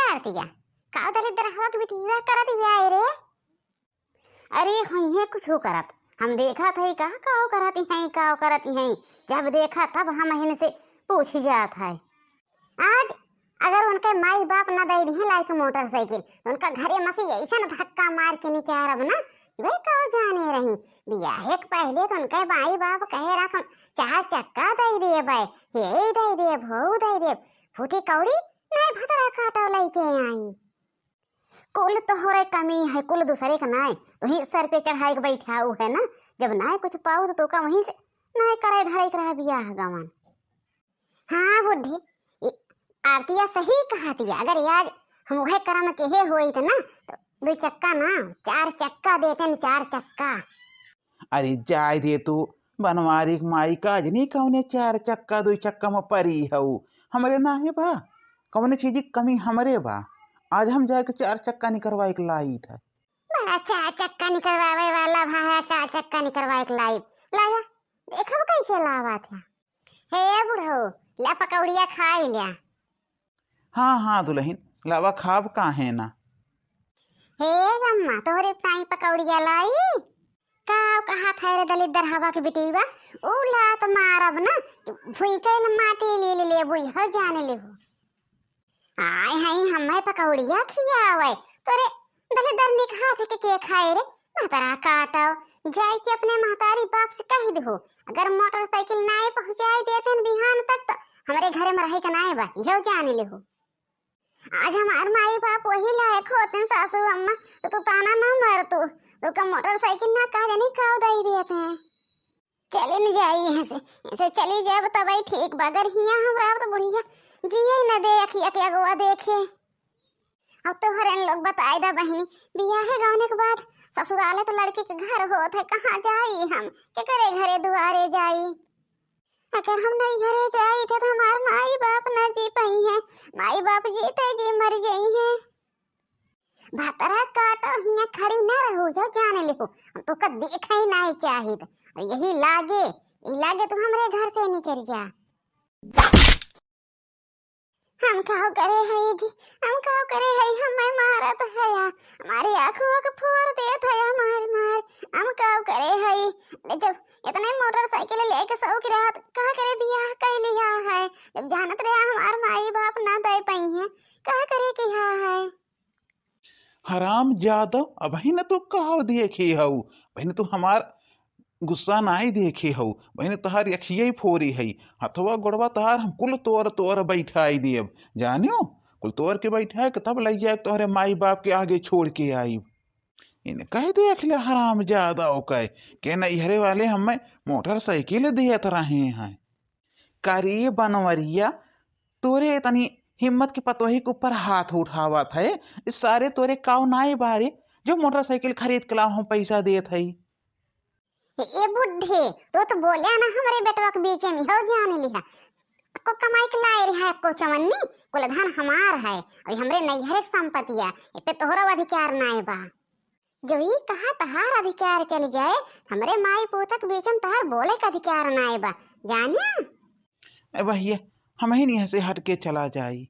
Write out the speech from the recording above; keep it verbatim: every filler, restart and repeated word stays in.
आरतिया, काव दलिद्दरहवा के बिटिया करत बिया रे? अरे, हुइहें कुछ करत, हम देखत हई का, काव करत हई, काव करत हई। जब देखा तब हम इनसे पूछ जात है। आज अगर उनके माई बाप ना दे दिहे लाइके मोटरसाइकिल, तो उनका घरे मसी ऐसन धक्का मार के निकारब ना कि भाई का जाने रही। बियाहे के पहले तो उनके माई बाप कहे रख, हम चार चक्का दे देबे, हे दे देब, हो दे देब। फूटी कौड़ी नहीं भतरा काटो लइके आई। कुल तोहरे कमी है, कुल दूसरे के नाय। तुही सर पे चढ़ाए के बैठाऊ है ना। जब नाय कुछ पाऊ तो तोका वहीं से नाय करे धरे के रहा बियाह गवन। हाँ बुढ़ी, ई आरतिया सही कहत बिया। अगर आज हम वह करम केहे होइत ना, तो दो चक्का ना, चार चक्का देते न, चार चक्का। अरे जाए दे तू, बनवारी के माई का आज नहीं कौने चार चक्का, दो चक्का में परी हऊ। हमरे ना है बा, कौने चीज की कमी हमरे बा। आज हम जाए के चार चक्का निकरवाए के लाई था। बड़ा चार चक्का निकरवावे वाला भाया, चार चक्का निकरवाए के लाई। लाया, देखब कैसे लावा था। हे बुढ़ऊ, ला पकौड़िया खाई ल्या। हाँ, हाँ दुलहिन, लावा खाब काहे ना। हे अम्मा, तोहरे ताई पकौड़िया लाई? का कहत है रे दलिद्दरहवा के बिटिया? ऊ लात मारब ना कि भुइके ल माटी ले ले लेबू, हो जाने लेबू। आय हई हमें पकौड़िया खियावे, तोरे दलिद्दर निक हाथ के, के खाए रे? भतरा काटो, जाए के अपने महतारी बाप से कह दहो, अगर मोटरसाइकिल नाय पहुँचाए देते न बिहान तक, तो हमरे घरे में रहे के नाय बा, यो जान लेहो। आज हमार माई बाप वही लायक होते न सासू अम्मा, तो तू ताना ना मार तू, तो का मोटरसाइकिल ना कह जानी काव दई देते हैं। चले न जाई यहाँ से, यहाँ से चली जाब तबई ठीक बा, अगर हियाँ हम रहब तो बुढ़िया जिए न दे अखिया के अगवा देखे। अब तोहरे लोग बताए दा बहिनी, बियाहे गवने के बाद ससुराले तो लड़की के घर होत है, कहाँ जाई हम, केकरे घरे दुआरे जाई? अगर हम नैहरे जाई थे तो हमार माई बाप न जी पाई है, माई बाप जीते जी मर जाई है। भतरा काटो हियाँ खड़ी न रहू, यो जान लेहू, हम तोका देखा ही नहीं चाहित। और यही लागे, यही लागे तू हमरे घर से निकल जा। हम काव करे हई जी, हम काव करे हई, हमें मारत हया, हमारी आँखों के फोड़ देत हया मार मार, हम काव करे हई। जब इतने मोटरसाइकिल लेके शौक रहत, का करे बियाह कर लिया है, जब जानत रहे हमार माई बाप ना दे पाई है, का करे किया है। हराम जादो, अबहिन तू काव देखी हऊ, अबहिन तू हमार गुस्सा नाई देखी हऊ, अबहिन तोहार अखिया ही फोरी हई, हथवा गोड़वा तोहार हम कुल तोर तोर बैठाई देब, जानियो, कुल तोर के बैठाए के तब लइ जाए तोहरे माई बाप के आगे छोड़ के आईब। इनका ही देख ले हराम जादो के, के नैहरे वाले हमें मोटरसाइकिल देत रहे हैं। का रे बनवरिया, तोरे इतनी हिम्मत के पतोही के ऊपर हाथ उठावत है? इस सारे तोरे काव नाई बारे जो मोटरसाइकिल खरीद के लाओ हम पैसा देत हई। ए बुढ़े, तू तो बोले ना हमरे बेटवा के बीच में, हो जान लिहा। को कमाई के लाए रहा को चवन्नी, कुल धन हमार है, अभी हमरे नैहरे के संपत्तिया, ए पे तोहरो अधिकार नाई बा। जो ई कहा तहार अधिकार चल जाए, हमरे माई पूतक बीच में तहार बोले का अधिकार नाय बा, जानिया? ए भैया, हम ही यहाँ से हट के चला जाई।